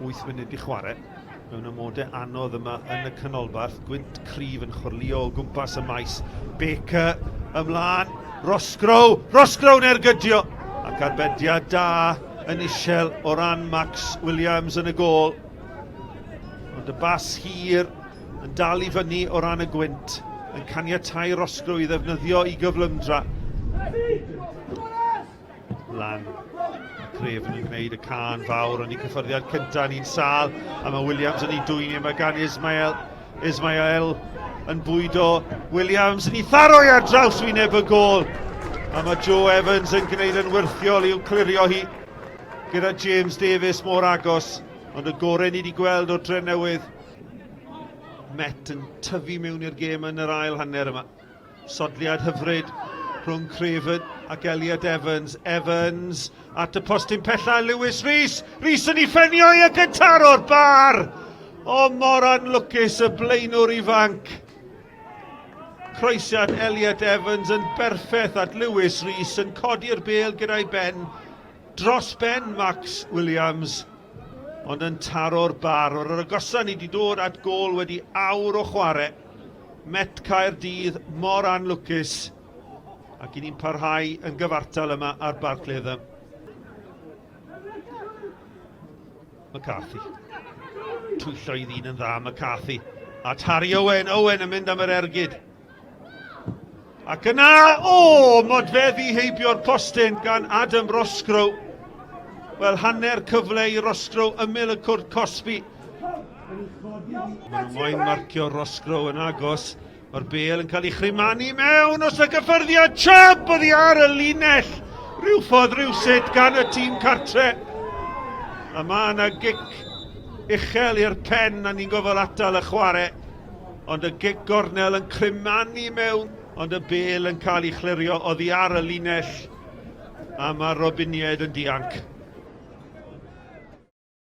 8 munud i chwarae mewn amodau anodd yma yn y canolbarth. Gwynt cryf yn chwyrlïo o gwmpas y maes. Baker ymlaen. Roscrow! Roscrow yn ergydio! Ac arbediad da yn isel o ran Max Williams yn y gôl. Ond y bas hir yn dal i fyny o ran y gwynt, yn caniatau Roscrow i ddefnyddio i gyflymdra. Lan. Craven yn gwneud y can fawr yn ei cyffyrddiad cyntaf yn un sal, a mae Williams yn ei dwyni, mae gan Ismael, Ismael yn bwydo Williams yn ei tharo i ar draws wyneb y gôl. A mae Joe Evans yn gwneud yn wyrthiol i'w clirio hi gyda James Davies mor agos, ond y gorau ni wedi gweld o'r Drenewydd. Met yn tyfu mewn i'r gêm yn yr ail hanner yma. Sodliad hyfryd rhwng Craven ac Elliot Evans. Evans at y postyn pella Lewis Rees. Rees yn ei ffenio i ac yn taro'r bar. O, mor anlwcus y blaenwr ifanc. Croesiad Elliot Evans yn berffaith at Lewis Rees yn codi'r bêl gyda'i ben dros ben Max Williams ond yn taro'r bar. O'r agosa ni wedi dod at gôl wedi awr o chwarae. Met Caerdydd mor anlwcus ac i ni'n parhau yn gyfartal yma ar Barc Latham. McCarthy. Twyllo i ddyn yn dda, McCarthy. At Harry Owen, Owen yn mynd am yr ergyd. Ac yna, o, modfeddi heibio'r postyn gan Adam Roscrow. Wel, hanner cyfle i Roscrow ymyl y cwrt cosbi. Maen nhw moyn marcio Roscrow yn agos. Mae'r bel yn cael ei chrimanu mewn os y gyffyrddiad Chubb oddi ar y linell. Rhyw ffordd rhywsut gan y tîm cartre. A mae yna gic uchel i'r pen a ni'n gofal atal y chwarae. Ond y gic gornel yn crimanu mewn, ond y bel yn cael ei chlirio oddi ar y linell. A mae'r Robiniaid yn dianc.